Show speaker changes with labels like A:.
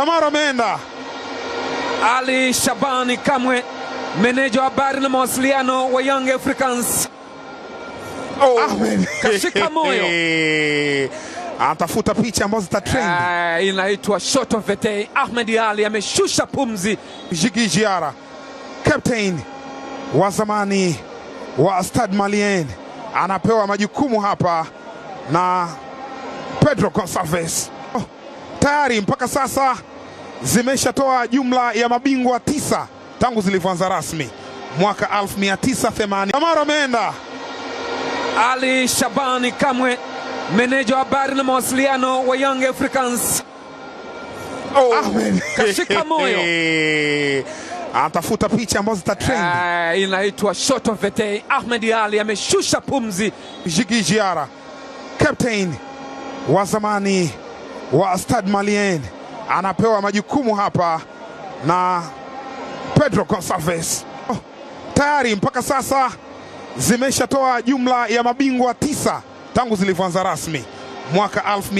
A: Kamara ameenda.
B: Ali Shabani Kamwe, meneja wa habari na mawasiliano wa Young Africans. Oh,
A: Ahmed.
B: Kashika moyo.
A: Anatafuta picha ambazo zita trend.
B: Inaitwa shot of the day. Ahmed Ali ameshusha pumzi.
A: Djigui Diarra, captain wa zamani wa Stade Malien, anapewa majukumu hapa na Pedro Gonçalves. Oh, tayari mpaka sasa zimeshatoa jumla ya mabingwa 9 tangu zilivyoanza rasmi mwaka 1980. Kamara ameenda.
B: Ali Shabani Kamwe, meneja wa habari na mawasiliano wa Young Africans. Oh,
A: Ahmed.
B: Kashika moyo.
A: Anatafuta picha ambazo zita trend.
B: Inaitwa shot of the day. Ahmed Ali ameshusha pumzi.
A: Djigui Diarra, captain wa zamani wa Stade Malien, anapewa majukumu hapa na Pedro Gonçalves. Oh, tayari mpaka sasa zimeshatoa jumla ya mabingwa 9 tangu zilivyoanza rasmi mwaka 1000